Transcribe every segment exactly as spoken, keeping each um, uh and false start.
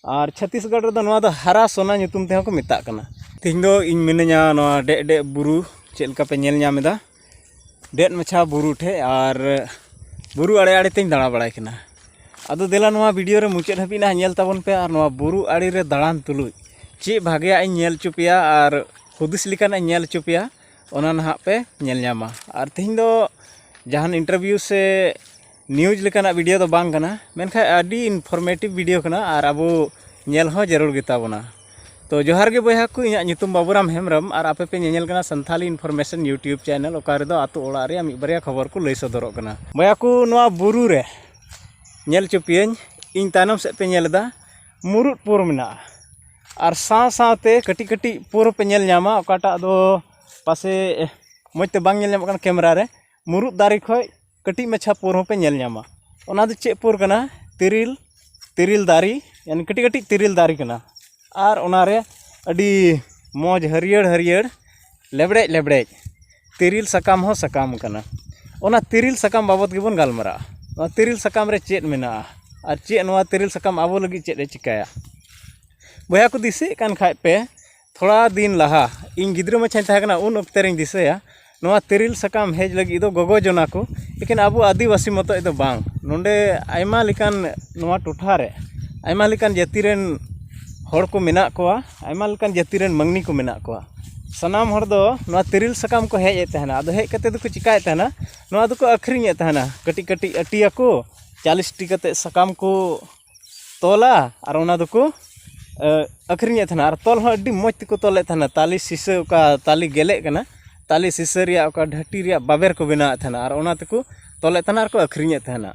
ᱟᱨ ᱪᱷᱚᱛᱤᱥᱜᱚᱲ ᱨᱮᱫᱚ ᱱᱚᱣᱟ ᱫᱚ ᱦᱟᱨᱟ ᱥᱚᱱᱟ ᱧᱩᱛᱩᱢ ᱛᱮᱦᱚᱸ ᱠᱚ ᱢᱮᱛᱟᱜ ᱠᱟᱱᱟ᱾ ᱛᱮᱦᱮᱧ ᱫᱚ ᱤᱧ ᱢᱤᱱᱟᱹᱧᱟ ᱱᱚᱣᱟ ᱰᱮᱜ ᱰᱮᱜ ᱵᱩᱨᱩ, ᱪᱮᱫ ᱞᱮᱠᱟ ᱯᱮ ᱧᱮᱞ ᱧᱟᱢ ᱮᱫᱟ, ᱰᱮᱜ ᱢᱟᱪᱷᱟ ᱵᱩᱨᱩ ᱴᱷᱮᱡ᱾ ᱟᱨ ᱵᱩᱨᱩ ᱟᱲᱮ ᱟᱲᱮ ᱛᱮᱧ ᱫᱟᱬᱟ ᱵᱟᱲᱟᱭ ᱠᱟᱱᱟ᱾ ᱟᱫᱚ ᱫᱮᱞᱟ, ᱱᱚᱣᱟ ᱵᱷᱤᱰᱤᱭᱳ ᱨᱮ ᱢᱩᱪᱟᱹᱫ ᱦᱟᱹᱵᱤᱡ ᱱᱟᱦᱟᱜ ᱧᱮᱞ ᱛᱟᱵᱚᱱ ᱯᱮ᱾ ᱟᱨ ᱱᱚᱣᱟ ᱵᱩᱨᱩ ᱟᱲᱮ ᱨᱮ ᱫᱟᱬᱟᱱ ᱛᱩᱞᱩᱡ ᱪᱮᱫ ᱵᱷᱟᱜᱮᱭᱟᱜ ᱤᱧ ᱧᱮᱞ ᱦᱚᱪᱚ ᱯᱮᱭᱟ ᱟᱨ ᱦᱩᱫᱤᱥ ᱞᱮᱠᱟᱱᱟᱜ ᱤᱧ ᱧᱮᱞ ᱦᱚᱪᱚ ᱯᱮᱭᱟ, ᱚᱱᱟ ᱱᱟᱦᱟᱜ ᱯᱮ ᱧᱮᱞ ᱧᱟᱢᱟ᱾ ᱟᱨ ᱛᱮᱦᱮᱧ ᱫᱚ ᱡᱟᱦᱟᱱ ᱤᱱᱴᱟᱨᱵᱷᱤᱭᱩ ᱥᱮ ᱱᱤᱭᱩᱡᱽ ᱞᱮᱠᱟᱱᱟᱜ ᱵᱷᱤᱰᱤᱭᱳ ᱫᱚ ᱵᱟᱝ ᱠᱟᱱᱟ, ᱢᱮᱱᱠᱷᱟᱱ ᱟᱹᱰᱤ ᱤᱱᱯᱷᱚᱨᱢᱮᱴᱤᱵᱷ ᱵᱷᱤᱰᱤᱭᱳ ᱠᱟᱱᱟ᱾ ᱟᱨ ᱟᱵᱚ ᱧᱮᱞ ᱦᱚᱸ ᱡᱟᱹᱨᱩᱲ ᱜᱮᱛᱟ ᱵᱚᱱᱟ᱾ ᱛᱚ ᱡᱚᱦᱟᱨ ᱜᱮ ᱵᱚᱭᱦᱟ ᱠᱚ, ᱤᱧᱟᱹᱜ ᱧᱩᱛᱩᱢ ᱵᱟᱵᱩᱨᱟᱢ ᱦᱮᱢᱵᱨᱚᱢ ᱟᱨ ᱟᱯᱮ ᱯᱮ ᱧᱮᱧᱮᱞ ᱠᱟᱱᱟ ᱥᱟᱱᱛᱷᱟᱞᱤ ᱤᱱᱯᱷᱚᱨᱢᱮᱥᱚᱱ ᱭᱩᱴᱤᱭᱩᱵᱽ ᱪᱮᱱᱮᱞ, ᱚᱠᱟ ᱨᱮᱫᱚ ᱟᱛᱳ ᱚᱲᱟᱜ ᱨᱮᱭᱟᱜ ᱢᱤᱫ ᱵᱟᱨᱭᱟ ᱠᱷᱚᱵᱚᱨ ᱠᱚ ᱞᱟᱹᱭ ᱥᱚᱫᱚᱨᱚᱜ ᱠᱟᱱᱟ᱾ ᱵᱚᱭᱦᱟ ᱠᱚ, ᱱᱚᱣᱟ ᱵᱩᱨᱩ ᱨᱮ ᱧᱮᱞ ᱦᱚᱪᱚ ᱯᱮᱭᱟᱹᱧ, ᱤᱧ ᱛᱟᱭᱱᱚᱢ ᱥᱮᱫ ᱯᱮ ᱧᱮᱞ ᱮᱫᱟ, ᱢᱩᱨᱩᱫ ᱯᱩᱨ ᱢᱮᱱᱟᱜᱼᱟ᱾ ᱟᱨ ᱥᱟᱶ ᱥᱟᱶᱛᱮ ᱠᱟᱹᱴᱤᱡ ᱠᱟᱹᱴᱤᱡ ᱯᱩᱨ ᱦᱚᱸᱯᱮ ᱧᱮᱞ ᱧᱟᱢᱟ, ᱚᱠᱟᱴᱟᱜ ᱫᱚ ᱯᱟᱥᱮ ᱢᱚᱡᱽ ᱛᱮ ᱵᱟᱝ ᱧᱮᱞ ᱧᱟᱢᱚᱜ ᱠᱟᱱᱟ ᱠᱮᱢᱮᱨᱟ ᱨᱮ᱾ ᱢᱩᱨᱩᱫ ᱫᱟᱨᱮ ᱠᱷᱚᱡ ᱠᱟᱹᱴᱤᱡ ᱢᱟᱪᱷᱟ ᱯᱩᱨ ᱦᱚᱸᱯᱮ ᱧᱮᱞ ᱧᱟᱢᱟ᱾ ᱚᱱᱟ ᱫᱚ ᱪᱮᱫ ᱯᱩᱨ ᱠᱟᱱᱟ? ᱛᱤᱨᱤᱞ, ᱛᱤᱨᱤᱞ ᱫᱟᱨᱮ, ᱭᱟᱱᱤ ᱠᱟᱹᱴᱤᱡ ᱠᱟᱹᱴᱤᱡ ᱛᱤᱨᱤᱞ ᱫᱟᱨᱮ ᱠᱟᱱᱟ᱾ ᱟᱨ ᱚᱱᱟᱨᱮ ᱟᱹᱰᱤ ᱢᱚᱡᱽ ᱦᱟᱹᱨᱭᱟᱹᱲ ᱦᱟᱹᱨᱭᱟᱹᱲ ᱞᱮᱵᱲᱮᱡ ᱞᱮᱵᱲᱮᱡ ᱛᱤᱨᱤᱞ ᱥᱟᱠᱟᱢ ᱦᱚᱸ ᱥᱟᱠᱟᱢ ᱠᱟᱱᱟ᱾ ᱚᱱᱟ ᱛᱤᱨᱤᱞ ᱥᱟᱠᱟᱢ ᱵᱟᱵᱚᱫ ᱜᱮᱵᱚᱱ ᱜᱟᱞᱢᱟᱨᱟᱜᱼᱟ᱾ ᱱᱚᱣᱟ ᱛᱤᱨᱤᱞ ᱥᱟᱠᱟᱢ ᱨᱮ ᱪᱮᱫ ᱢᱮᱱᱟᱜᱼᱟ ᱟᱨ ᱪᱮᱫ ᱱᱚᱣᱟ ᱛᱤᱨᱤᱞ ᱥᱟᱠᱟᱢ ᱟᱵᱚ ᱞᱟᱹᱜᱤᱫ ᱪᱮᱫ ᱮ ᱪᱤᱠᱟᱹᱭᱟ? ᱵᱚᱭᱦᱟ ᱠᱚ, ᱫᱤᱥᱟᱹᱭᱮᱫ ᱠᱟᱱ ᱠᱷᱟᱡ ᱯᱮ, ᱛᱷᱚᱲᱟ ᱫᱤᱱ ᱞᱟᱦᱟ ᱤᱧ ᱜᱤᱫᱽᱨᱟᱹ ᱢᱟᱪᱷᱟᱧ ᱛᱟᱦᱮᱸ ᱠᱟᱱᱟ, ᱩᱱ ᱚᱠᱛᱮ ᱨᱤᱧ ᱫᱤᱥᱟᱹᱭᱟ, ᱱᱚᱣᱟ ᱛᱤᱨᱤᱞ ᱥᱟᱠᱟᱢ ᱦᱮᱡ ᱞᱟᱹᱜᱤᱫ ᱫᱚ ᱜᱚᱜᱚ ᱡᱚᱱᱟ ᱠᱚ, ᱮᱠᱮᱱ ᱟᱵᱚ ᱟᱹᱫᱤᱵᱟᱹᱥᱤ ᱢᱚᱛᱚᱡ ᱫᱚ ᱵᱟᱝ, ᱱᱚᱰᱮ ᱟᱭᱢᱟ ᱞᱮᱠᱟᱱ, ᱱᱚᱣᱟ ᱴᱚᱴᱷᱟ ᱨᱮ ᱟᱭᱢᱟ ᱞᱮᱠᱟᱱ ᱡᱟᱹᱛᱤ ᱨᱮᱱ ᱦᱚᱲ ᱠᱚ ᱢᱮᱱᱟᱜ ᱠᱚᱣᱟ, ᱟᱭᱢᱟ ᱞᱮᱠᱟᱱ ᱡᱟᱹᱛᱤ ᱨᱮᱱ ᱢᱟᱹᱱᱢᱤ ᱠᱚ ᱢᱮᱱᱟᱜ ᱠᱚᱣᱟ᱾ ᱥᱟᱱᱟᱢ ᱦᱚᱲ ᱫᱚ ᱱᱚᱣᱟ ᱛᱤᱨᱤᱞ ᱥᱟᱠᱟᱢ ᱠᱚ ᱦᱮᱡ ᱮᱫ ᱛᱟᱦᱮᱱᱟ᱾ ᱟᱫᱚ ᱦᱮᱡ ᱠᱟᱛᱮ ᱫᱚᱠᱚ ᱪᱤᱠᱟᱭᱮᱫ ᱛᱟᱦᱮᱱᱟ? ᱱᱚᱣᱟ ᱫᱚᱠᱚ ᱟᱹᱠᱷᱨᱤᱧᱮᱫ ᱛᱟᱦᱮᱱᱟ᱾ ᱠᱟᱹᱴᱤᱡ ᱠᱟᱹᱴᱤᱡ ᱟᱹᱴᱤᱭᱟᱠᱚ, ᱪᱟᱞᱤᱥ ᱴᱤ ᱠᱟᱛᱮ ᱥᱟᱠᱟᱢ ᱠᱚ ᱛᱚᱞᱟ ᱟᱨ ᱚᱱᱟ ᱫᱚᱠᱚ, ᱮ, ᱟᱹᱠᱷᱨᱤᱧᱮᱫ ᱛᱟᱦᱮᱱᱟ᱾ ᱟᱨ ᱛᱚᱞ ᱦᱚᱸ ᱟᱹᱰᱤ ᱢᱚᱡᱽ ᱛᱮᱠᱚ ᱛᱚᱞᱮᱫ ᱛᱟᱦᱮᱱᱟ᱾ ᱛᱟᱞᱮ ᱥᱤᱥᱟᱹ, ᱚᱠᱟ ᱛᱟᱞᱮ ᱜᱮᱞᱮᱜ ᱠᱟᱱᱟ, ᱛᱟᱞᱮ ᱥᱤᱥᱟᱹ ᱨᱮᱭᱟᱜ ᱚᱠᱟ ᱰᱷᱟᱹᱴᱤ ᱨᱮᱭᱟᱜ ᱵᱟᱵᱮᱨ ᱠᱚ ᱵᱮᱱᱟᱣᱮᱫ ᱛᱟᱦᱮᱱᱟ ᱟᱨ ᱚᱱᱟ ᱛᱮᱠᱚ ᱛᱚᱞᱮᱫ ᱛᱟᱦᱮᱱᱟ ᱟᱨ ᱠᱚ ᱟᱹᱠᱷᱨᱤᱧᱮᱫ ᱛᱟᱦᱮᱱᱟ᱾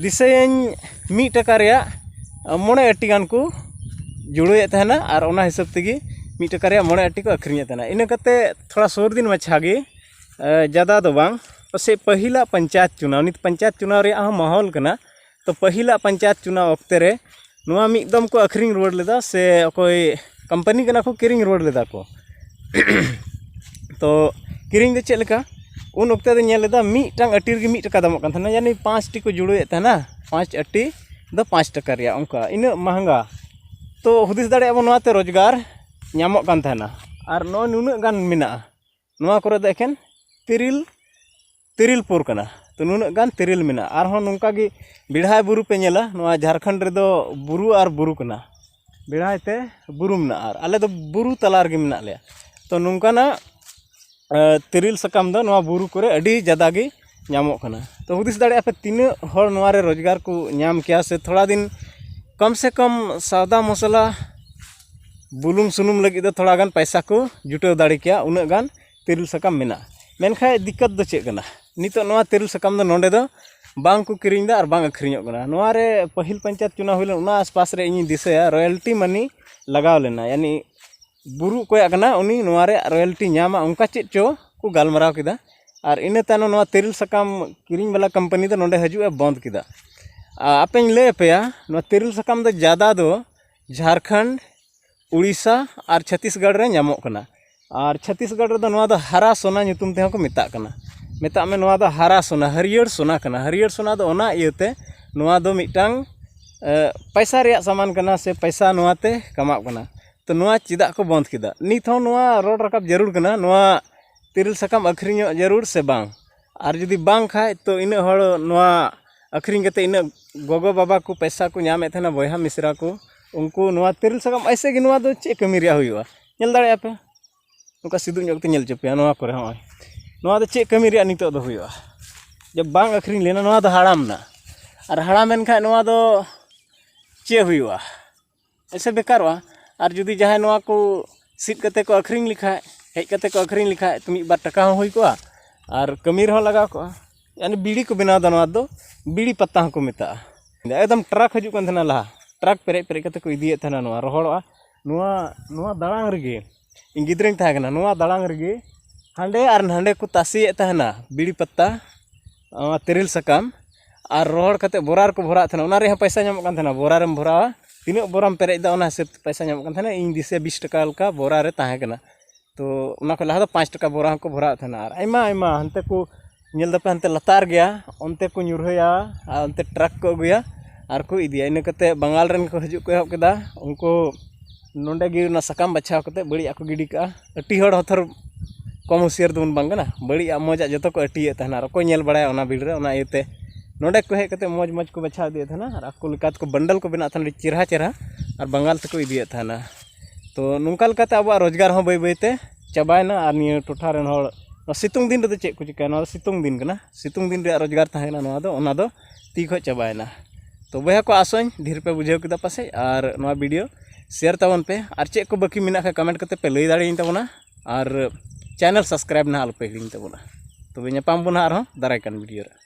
ᱫᱤᱥᱟᱹᱭᱟᱹᱧ, ᱢᱤᱫ ᱴᱟᱠᱟ ᱨᱮᱭᱟᱜ, ᱮ, ᱢᱚᱬᱮ ᱟᱹᱴᱤ ᱜᱟᱱ ᱠᱚ ᱡᱩᱲᱟᱹᱭᱮᱫ ᱛᱟᱦᱮᱱᱟ ᱟᱨ ᱚᱱᱟ ᱦᱤᱥᱟᱹᱵ ᱛᱮᱜᱮ ᱢᱤᱫ ᱴᱟᱠᱟ ᱨᱮᱭᱟᱜ ᱢᱚᱬᱮ ᱟᱹᱴᱤ ᱠᱚ ᱟᱹᱠᱷᱨᱤᱧᱮᱫ ᱛᱟᱦᱮᱱᱟ᱾ ᱤᱱᱟᱹ ᱠᱟᱛᱮ ᱛᱷᱚᱲᱟ ᱥᱩᱨ ᱫᱤᱱ ᱢᱟᱪᱷᱟ ᱜᱮ, ᱮ, ᱡᱟᱫᱟ ᱫᱚ ᱵᱟᱝ, ᱯᱟᱥᱮᱡ ᱯᱟᱹᱦᱤᱞᱟᱜ ᱯᱚᱧᱪᱟᱭᱮᱛ ᱪᱩᱱᱟᱣ, ᱱᱤᱛ ᱯᱚᱧᱪᱟᱭᱮᱛ ᱪᱩᱱᱟᱣ ᱨᱮᱭᱟᱜ ᱦᱚᱸ ᱢᱟᱦᱚᱞ ᱠᱟᱱᱟ᱾ ᱛᱚ ᱯᱟᱹᱦᱤᱞᱟᱜ ᱯᱚᱧᱪᱟᱭᱮᱛ ᱪᱩᱱᱟᱣ ᱚᱠᱛᱮ ᱨᱮ ᱱᱚᱣᱟ ᱢᱤᱫ ᱫᱚᱢ ᱠᱚ ᱟᱹᱠᱷᱨᱤᱧ ᱨᱩᱣᱟᱹᱲ ᱞᱮᱫᱟ, ᱥᱮ ᱚᱠᱚᱭ ᱠᱳᱢᱯᱟᱱᱤ ᱠᱟᱱᱟ ᱠᱚ, ᱠᱤᱨᱤᱧ ᱨᱩᱣᱟᱹᱲ ᱞᱮᱫᱟ ᱠᱚ᱾ ᱛᱚ ᱠᱤᱨᱤᱧ ᱫᱚ ᱪᱮᱫ ᱞᱮᱠᱟ? ᱩᱱ ᱚᱠᱛᱮ ᱫᱚ ᱧᱮᱞ ᱞᱮᱫᱟ, ᱢᱤᱫᱴᱟᱝ ᱟᱹᱴᱤ ᱨᱮᱜᱮ ᱢᱤᱫ ᱴᱟᱠᱟ ᱫᱟᱢᱚᱜ ᱠᱟᱱ ᱛᱟᱦᱮᱱᱟ, ᱭᱟᱱᱤ ᱯᱟᱸᱪ ᱴᱤ ᱠᱚ ᱡᱩᱲᱟᱹᱣᱮᱫ ᱛᱟᱦᱮᱱᱟ, ᱯᱟᱸᱪ ᱟᱹᱴᱤ ᱫᱚ ᱯᱟᱸᱪ ᱴᱟᱠᱟ ᱨᱮᱭᱟᱜ, ᱚᱱᱠᱟ ᱤᱱᱟᱹᱜ ᱢᱟᱦᱟᱝᱜᱟ᱾ ᱛᱚ ᱦᱩᱫᱤᱥ ᱫᱟᱲᱮᱭᱟᱜᱼᱟ ᱵᱚᱱ, ᱱᱚᱣᱟᱛᱮ ᱨᱳᱡᱽᱜᱟᱨ ᱧᱟᱢᱚᱜ ᱠᱟᱱ ᱛᱟᱦᱮᱱᱟ᱾ ᱟᱨ ᱱᱚᱜᱼᱚᱭ ᱱᱩᱱᱟᱹᱜ ᱜᱟᱱ ᱢᱮᱱᱟᱜᱼᱟ, ᱱᱚᱣᱟ ᱠᱚᱨᱮ ᱫᱚ ᱮᱠᱷᱮᱱ ᱛᱤᱨᱤᱞ, ᱛᱤᱨᱤᱞ ᱯᱩᱨ ᱠᱟᱱᱟ᱾ ᱛᱚ ᱱᱩᱱᱟᱹᱜ ᱜᱟᱱ ᱛᱤᱨᱤᱞ ᱢᱮᱱᱟᱜᱼᱟ᱾ ᱟᱨᱦᱚᱸ ᱱᱚᱝᱠᱟ ᱜᱮ ᱵᱮᱲᱦᱟᱭ ᱵᱩᱨᱩ ᱯᱮ ᱧᱮᱞᱟ, ᱱᱚᱣᱟ ᱡᱷᱟᱲᱠᱷᱚᱸᱰ ᱨᱮᱫᱚ ᱵᱩᱨᱩ ᱟᱨ ᱵᱩᱨᱩ ᱠᱟᱱᱟ, ᱵᱮᱲᱦᱟᱭ ᱛᱮ ᱵᱩᱨᱩ ᱢᱮᱱᱟᱜᱼᱟ, ᱟᱨ ᱟᱞᱮ ᱫᱚ ᱵᱩᱨᱩ ᱛᱟᱞᱟ ᱨᱮᱜᱮ ᱢᱮᱱᱟᱜ ᱞᱮᱭᱟ᱾ ᱛᱚ ᱱᱚᱝᱠᱟᱱᱟᱜ ᱛᱤᱨᱤᱞ ᱥᱟᱠᱟᱢ ᱫᱚ ᱱᱚᱣᱟ ᱵᱩᱨᱩ ᱠᱚᱨᱮ ᱟᱹᱰᱤ ᱡᱟᱫᱟ ᱜᱮ ᱧᱟᱢᱚᱜ ᱠᱟᱱᱟ᱾ ᱛᱚ ᱦᱩᱫᱤᱥ ᱫᱟᱲᱮᱭᱟᱜᱼᱟ ᱯᱮ, ᱛᱤᱱᱟᱹᱜ ᱦᱚᱲ ᱱᱚᱣᱟ ᱨᱮ ᱨᱳᱡᱽᱜᱟᱨ ᱠᱚ ᱧᱟᱢ ᱠᱮᱭᱟ, ᱥᱮ ᱛᱷᱚᱲᱟ ᱫᱤᱱ ᱠᱚᱢ ᱥᱮ ᱠᱚᱢ ᱥᱟᱣᱫᱟ ᱢᱚᱥᱞᱟ, ᱵᱩᱞᱩᱝ ᱥᱩᱱᱩᱢ ᱞᱟᱹᱜᱤᱫ ᱫᱚ ᱛᱷᱚᱲᱟ ᱜᱟᱱ ᱯᱟᱭᱥᱟ ᱠᱚ ᱡᱩᱴᱟᱹᱣ ᱫᱟᱲᱮ ᱠᱮᱭᱟ, ᱩᱱᱟᱹᱜ ᱜᱟᱱ ᱛᱤᱨᱤᱞ ᱥᱟᱠᱟᱢ ᱢᱮᱱᱟᱜᱼᱟ᱾ ᱢᱮᱱᱠᱷᱟᱱ ᱫᱤᱠᱠᱟᱛ ᱫᱚ ᱪᱮᱫ ᱠᱟᱱᱟ? ᱱᱤᱛᱚᱜ ᱱᱚᱣᱟ ᱛᱤᱨᱤᱞ ᱥᱟᱠᱟᱢ ᱫᱚ ᱱᱚᱰᱮ ᱫᱚ ᱵᱟᱝ ᱠᱚ ᱠᱤᱨᱤᱧ ᱮᱫᱟ ᱟᱨ ᱵᱟᱝ ᱟᱹᱠᱷᱨᱤᱧᱚᱜ ᱠᱟᱱᱟ᱾ ᱱᱚᱣᱟ ᱨᱮ ᱯᱟᱹᱦᱤᱞ ᱯᱚᱧᱪᱟᱭᱮᱛ ᱪᱩᱱᱟᱣ ᱦᱩᱭ ᱞᱮᱱᱟ, ᱚᱱᱟ ᱟᱥᱯᱟᱥ ᱨᱮ ᱤᱧᱤᱧ ᱫᱤᱥᱟᱹᱭᱟ, ᱨᱚᱭᱮᱞᱴᱤ ᱢᱟᱹᱱᱤ ᱞᱟᱜᱟᱣ ᱞᱮᱱᱟ, ᱭᱟᱱᱤ ᱵᱩᱨᱩ ᱚᱠᱚᱭᱟᱜ ᱠᱟᱱᱟ, ᱩᱱᱤ ᱱᱚᱣᱟ ᱨᱮᱭᱟᱜ ᱨᱚᱭᱮᱞᱴᱤ ᱧᱟᱢᱟ, ᱚᱱᱠᱟ ᱪᱮᱫ ᱪᱚ ᱠᱚ ᱜᱟᱞᱢᱟᱨᱟᱣ ᱠᱮᱫᱟ᱾ ᱟᱨ ᱤᱱᱟᱹ ᱛᱟᱭᱱᱚᱢ ᱱᱚᱣᱟ ᱛᱤᱨᱤᱞ ᱥᱟᱠᱟᱢ ᱠᱤᱨᱤᱧ ᱵᱟᱞᱟ ᱠᱳᱢᱯᱟᱱᱤ ᱫᱚ ᱱᱚᱰᱮ ᱦᱤᱡᱩᱜ ᱮ ᱵᱚᱱᱫ ᱠᱮᱫᱟ᱾ ᱟᱨ ᱟᱯᱮᱧ ᱞᱟᱹᱭ ᱟᱯᱮᱭᱟ, ᱱᱚᱣᱟ ᱛᱤᱨᱤᱞ ᱥᱟᱠᱟᱢ ᱫᱚ ᱡᱟᱫᱟ ᱫᱚ ᱡᱷᱟᱲᱠᱷᱚᱸᱰ, ᱩᱲᱤᱥᱥᱟ ᱟᱨ ᱪᱷᱚᱛᱤᱥᱜᱚᱲ ᱨᱮ ᱧᱟᱢᱚᱜ ᱠᱟᱱᱟ᱾ ᱟᱨ ᱪᱷᱚᱛᱤᱥᱜᱚᱲ ᱨᱮᱫᱚ ᱱᱚᱣᱟ ᱫᱚ ᱦᱟᱨᱟ ᱥᱳᱱᱟ ᱧᱩᱛᱩᱢ ᱛᱮᱦᱚᱸ ᱠᱚ ᱢᱮᱛᱟᱜ ᱠᱟᱱᱟ᱾ ᱢᱮᱛᱟᱜ ᱢᱮ, ᱱᱚᱣᱟ ᱫᱚ ᱦᱟᱨᱟ ᱥᱳᱱᱟ, ᱦᱟᱹᱨᱭᱟᱹᱲ ᱥᱳᱱᱟ ᱠᱟᱱᱟ᱾ ᱦᱟᱹᱨᱭᱟᱹᱲ ᱥᱳᱱᱟ ᱫᱚ ᱚᱱᱟ ᱤᱭᱟᱹᱛᱮ, ᱱᱚᱣᱟ ᱫᱚ ᱢᱤᱫᱴᱟᱝ ᱮ, ᱯᱟᱭᱥᱟ ᱨᱮᱭᱟᱜ ᱥᱟᱢᱟᱱ ᱠᱟᱱᱟ, ᱥᱮ ᱯᱟᱭᱥᱟ ᱱᱚᱣᱟᱛᱮ ᱠᱟᱢᱟᱜ ᱠᱟᱱᱟ᱾ ᱛᱚ ᱱᱚᱣᱟ ᱪᱮᱫᱟᱜ ᱠᱚ ᱵᱚᱱᱫ ᱠᱮᱫᱟ? ᱱᱤᱛ ᱦᱚᱸ ᱱᱚᱣᱟ ᱨᱚᱲ ᱨᱟᱠᱟᱵ ᱡᱟᱹᱨᱩᱲ ᱠᱟᱱᱟ᱾ ᱱᱚᱣᱟ ᱛᱤᱨᱤᱞ ᱥᱟᱠᱟᱢ ᱟᱹᱠᱷᱨᱤᱧᱚᱜ ᱡᱟᱹᱨᱩᱲ ᱥᱮ ᱵᱟᱝ? ᱟᱨ ᱡᱩᱫᱤ ᱵᱟᱝ ᱠᱷᱟᱡ, ᱛᱚ ᱤᱱᱟᱹᱜ ᱦᱚᱲ ᱱᱚᱣᱟ ᱟᱹᱠᱷᱨᱤᱧ ᱠᱟᱛᱮ ᱤᱱᱟᱹᱜ ᱜᱚᱜᱚ ᱵᱟᱵᱟ ᱠᱚ ᱯᱚᱭᱥᱟ ᱠᱚ ᱧᱟᱢᱮᱫ ᱛᱟᱦᱮᱱᱟ, ᱵᱚᱭᱦᱟ ᱢᱤᱥᱨᱟ ᱠᱚ, ᱩᱱᱠᱩ ᱱᱚᱣᱟ ᱛᱤᱨᱤᱞ ᱥᱟᱠᱟᱢ ᱮᱭᱥᱮ ᱜᱮ, ᱱᱚᱣᱟ ᱫᱚ ᱪᱮᱫ ᱠᱟᱹᱢᱤ ᱨᱮᱭᱟᱜ ᱦᱩᱭᱩᱜᱼᱟ? ᱧᱮᱞ ᱫᱟᱲᱮᱭᱟᱜᱼᱟ ᱯᱮ, ᱱᱚᱝᱠᱟ ᱥᱤᱫᱩᱜ ᱧᱚᱜ ᱠᱟᱛᱮ ᱧᱮᱞ ᱦᱚᱪᱚ ᱯᱮᱭᱟ᱾ ᱱᱚᱣᱟ ᱠᱚᱨᱮ ᱦᱚᱸᱜᱼᱚᱭ, ᱱᱚᱣᱟ ᱫᱚ ᱪᱮᱫ ᱠᱟᱹᱢᱤ ᱨᱮᱭᱟᱜ ᱱᱤᱛᱚᱜ ᱫᱚ ᱦᱩᱭᱩᱜᱼᱟ? ᱡᱮ ᱵᱟᱝ ᱟᱹᱠᱷᱨᱤᱧ ᱞᱮᱱᱟ, ᱱᱚᱣᱟ ᱫᱚ ᱦᱟᱲᱟᱢ ᱮᱱᱟ᱾ ᱟᱨ ᱦᱟᱲᱟᱢ ᱮᱱ ᱠᱷᱟᱡ ᱱᱚᱣᱟ ᱫᱚ ᱪᱮᱫ ᱦᱩᱭᱩᱜᱼᱟ? ᱮᱭᱥᱮ ᱵᱮᱠᱟᱨᱚᱜᱼᱟ᱾ ᱟᱨ ᱡᱩᱫᱤ ᱡᱟᱦᱟᱸᱭ ᱱᱚᱣᱟ ᱠᱚ ᱥᱤᱫ ᱠᱟᱛᱮ ᱠᱚ ᱟᱹᱠᱷᱨᱤᱧ ᱞᱮᱠᱷᱟᱡ, ᱦᱮᱡ ᱠᱟᱛᱮ ᱠᱚ ᱟᱹᱠᱷᱨᱤᱧ ᱞᱮᱠᱷᱟᱡ, ᱛᱚ ᱢᱤᱫ ᱵᱟᱨ ᱴᱟᱠᱟ ᱦᱚᱸ ᱦᱩᱭ ᱠᱚᱜᱼᱟ ᱟᱨ ᱠᱟᱹᱢᱤ ᱨᱮᱦᱚᱸ ᱞᱟᱜᱟᱣ ᱠᱚᱜᱼᱟ᱾ ᱭᱟᱱᱤ ᱵᱤᱲᱤ ᱠᱚ ᱵᱮᱱᱟᱣ ᱮᱫᱟ, ᱱᱚᱣᱟ ᱫᱚ ᱵᱤᱲᱤ ᱯᱟᱛᱟ ᱦᱚᱸᱠᱚ ᱢᱮᱛᱟᱜᱼᱟ᱾ ᱮᱠᱫᱚᱢ ᱴᱨᱟᱠ ᱦᱤᱡᱩᱜ ᱠᱟᱱ ᱛᱟᱦᱮᱱᱟ ᱞᱟᱦᱟ, ᱴᱨᱟᱠ ᱯᱮᱨᱮᱡ ᱯᱮᱨᱮᱡ ᱠᱟᱛᱮ ᱠᱚ ᱤᱫᱤᱭᱮᱫ ᱛᱟᱦᱮᱱᱟ ᱱᱚᱣᱟ ᱨᱚᱦᱚᱲᱚᱜᱼᱟ᱾ ᱱᱚᱣᱟ, ᱱᱚᱣᱟ ᱫᱟᱲᱟᱝ ᱨᱮᱜᱮ, ᱤᱧ ᱜᱤᱫᱽᱨᱟᱹᱧ ᱛᱟᱦᱮᱸ ᱠᱟᱱᱟ, ᱱᱚᱣᱟ ᱫᱟᱲᱟᱝ ᱨᱮᱜᱮ ᱦᱟᱸᱰᱮ ᱟᱨ ᱱᱟᱸᱰᱮ ᱠᱚ ᱛᱟᱥᱮᱭᱮᱫ ᱛᱟᱦᱮᱱᱟ ᱵᱤᱲᱤ ᱯᱟᱛᱟ, ᱱᱚᱣᱟ ᱛᱤᱨᱤᱞ ᱥᱟᱠᱟᱢ, ᱟᱨ ᱨᱚᱦᱚᱲ ᱠᱟᱛᱮ ᱵᱚᱨᱟ ᱨᱮᱠᱚ ᱵᱷᱚᱨᱟᱣᱮᱫ ᱛᱟᱦᱮᱱᱟ᱾ ᱚᱱᱟ ᱨᱮᱭᱟᱜ ᱦᱚᱸ ᱯᱚᱭᱥᱟ ᱧᱟᱢᱚᱜ ᱠᱟᱱ ᱛᱟᱦᱮᱱᱟ, ᱵᱚᱨᱟ ᱨᱮᱢ ᱵᱷᱚᱨᱟᱣᱟ, ᱛᱤᱱᱟᱹᱜ ᱵᱚᱨᱟᱢ ᱯᱮᱨᱮᱡ ᱮᱫᱟ, ᱚᱱᱟ ᱦᱤᱥᱟᱹᱵ ᱛᱮ ᱯᱚᱭᱥᱟ ᱧᱟᱢᱚᱜ ᱠᱟᱱ ᱛᱟᱦᱮᱱᱟ᱾ ᱤᱧ ᱫᱤᱥᱟᱹᱭᱟ ᱵᱤᱥ ᱴᱟᱠᱟ ᱞᱮᱠᱟ ᱵᱚᱨᱟ ᱨᱮ ᱛᱟᱦᱮᱸ ᱠᱟᱱᱟ᱾ ᱛᱚ ᱚᱱᱟ ᱠᱷᱚᱱ ᱞᱟᱦᱟ ᱫᱚ ᱯᱟᱸᱪ ᱴᱟᱠᱟ ᱵᱚᱨᱟ ᱦᱚᱸᱠᱚ ᱵᱷᱚᱨᱟᱣᱮᱫ ᱛᱟᱦᱮᱱᱟ᱾ ᱟᱨ ᱟᱭᱢᱟ ᱟᱭᱢᱟ ᱦᱟᱱᱛᱮ ᱠᱚ, ᱧᱮᱞ ᱫᱟᱯᱮ ᱦᱟᱱᱛᱮ ᱞᱟᱛᱟᱨ ᱜᱮᱭᱟ, ᱚᱱᱛᱮ ᱠᱚ ᱧᱩᱨᱦᱟᱹᱭᱟ ᱟᱨ ᱚᱱᱛᱮ ᱴᱨᱟᱠ ᱠᱚ ᱟᱹᱜᱩᱭᱟ᱾ ᱟᱨ ᱠᱚ ᱤᱫᱤᱭᱟ᱾ ᱤᱱᱟᱹ ᱠᱟᱛᱮ ᱵᱟᱝᱜᱟᱞ ᱨᱮᱱ ᱠᱚ ᱦᱤᱡᱩᱜ ᱠᱚ ᱮᱦᱚᱵ ᱠᱮᱫᱟ᱾ ᱩᱱᱠᱩ ᱱᱚᱰᱮ ᱜᱮ ᱚᱱᱟ ᱥᱟᱠᱟᱢ ᱵᱟᱪᱷᱟᱣ ᱠᱟᱛᱮ ᱵᱟᱹᱲᱤᱡ ᱟᱜ ᱠᱚ ᱜᱤᱰᱤ ᱠᱟᱜᱼᱟ᱾ ᱟᱹᱴᱤ ᱦᱚᱲ ᱦᱚᱸ ᱛᱷᱚᱨ ᱠᱚᱢ ᱦᱩᱥᱤᱭᱟᱹᱨ ᱫᱚᱵᱚᱱ ᱵᱟᱝ ᱠᱟᱱᱟ, ᱵᱟᱹᱲᱤᱡ ᱟᱜ ᱢᱚᱡᱽ ᱟᱜ ᱡᱚᱛᱚ ᱠᱚ ᱟᱹᱴᱤᱭᱮᱫ ᱛᱟᱦᱮᱱᱟ ᱟᱨ ᱚᱠᱚᱭ ᱧᱮᱞ ᱵᱟᱲᱟᱭᱟ ᱚᱱᱟ ᱵᱷᱤᱲ ᱨᱮ᱾ ᱚᱱᱟ ᱤᱭᱟᱹᱛᱮ ᱱᱚᱰᱮ ᱠᱚ ᱦᱮᱡ ᱠᱟᱛᱮ ᱢᱚᱡᱽ ᱢᱚᱡᱽ ᱠᱚ ᱵᱟᱪᱷᱟᱣ ᱤᱫᱤᱭᱮᱫ ᱛᱟᱦᱮᱱᱟ ᱟᱨ ᱟᱠᱚ ᱞᱮᱠᱟ ᱛᱮᱠᱚ ᱵᱟᱱᱰᱟᱞ ᱠᱚ ᱵᱮᱱᱟᱣ ᱛᱟᱦᱮᱱᱟ, ᱟᱹᱰᱤ ᱪᱮᱨᱦᱟ ᱪᱮᱨᱦᱟ, ᱟᱨ ᱵᱟᱝᱜᱟᱞ ᱛᱮᱠᱚ ᱤᱫᱤᱭᱮᱫ ᱛᱟᱦᱮᱱᱟ᱾ ᱛᱚ ᱱᱚᱝᱠᱟ ᱞᱮᱠᱟᱛᱮ ᱟᱵᱚᱣᱟᱜ ᱨᱳᱡᱽᱜᱟᱨ ᱦᱚᱸ ᱵᱟᱹᱭ ᱵᱟᱹᱭᱛᱮ ᱪᱟᱵᱟᱭᱮᱱᱟ᱾ ᱟᱨ ᱱᱤᱭᱟᱹ ᱴᱚᱴᱷᱟ ᱨᱮᱱ ᱦᱚᱲ, ᱱᱚᱣᱟ ᱥᱤᱛᱩᱝ ᱫᱤᱱ ᱨᱮᱫᱚ ᱪᱮᱫ ᱠᱚ ᱪᱤᱠᱟᱹᱭᱟ? ᱱᱚᱣᱟ ᱫᱚ ᱥᱤᱛᱩᱝ ᱫᱤᱱ ᱠᱟᱱᱟ, ᱥᱤᱛᱩᱝ ᱫᱤᱱ ᱨᱮᱭᱟᱜ ᱨᱳᱡᱽᱜᱟᱨ ᱛᱟᱦᱮᱸ ᱠᱟᱱᱟ ᱱᱚᱣᱟ ᱫᱚ, ᱚᱱᱟ ᱫᱚ ᱛᱤ ᱠᱷᱚᱡ ᱪᱟᱵᱟᱭᱮᱱᱟ᱾ ᱛᱚ ᱵᱚᱭᱦᱟ ᱠᱚ, ᱟᱥᱚᱧ ᱰᱷᱮᱨ ᱯᱮ ᱵᱩᱡᱷᱟᱹᱣ ᱠᱮᱫᱟ ᱯᱟᱥᱮᱡ, ᱟᱨ ᱱᱚᱣᱟ ᱵᱷᱤᱰᱤᱭᱳ ᱥᱮᱭᱟᱨ ᱛᱟᱵᱚᱱ ᱯᱮ, ᱟᱨ ᱪᱮᱫ ᱠᱚ ᱵᱟᱹᱠᱤ ᱢᱮᱱᱟᱜ ᱠᱷᱟᱱ ᱠᱚᱢᱮᱱᱴ ᱠᱟᱛᱮ ᱯᱮ ᱞᱟᱹᱭ ᱫᱟᱲᱮᱭᱟᱹᱧ ᱛᱟᱵᱚᱱᱟ, ᱟᱨ ᱪᱮᱱᱮᱞ ᱥᱟᱵᱥᱠᱨᱟᱭᱤᱵᱽ ᱱᱟᱦᱟᱜ ᱟᱞᱚᱯᱮ ᱦᱤᱲᱤᱧ ᱛᱟᱵᱚᱱᱟ᱾ ᱛᱚᱵᱮ ᱧᱟᱯᱟᱢ ᱵᱚᱱ ᱱᱟᱦᱟᱜ ᱟᱨᱦᱚᱸ ᱫᱟᱨᱟᱭ ᱠᱟᱱ ᱵᱷᱤᱰᱤᱭᱳ ᱨᱮ᱾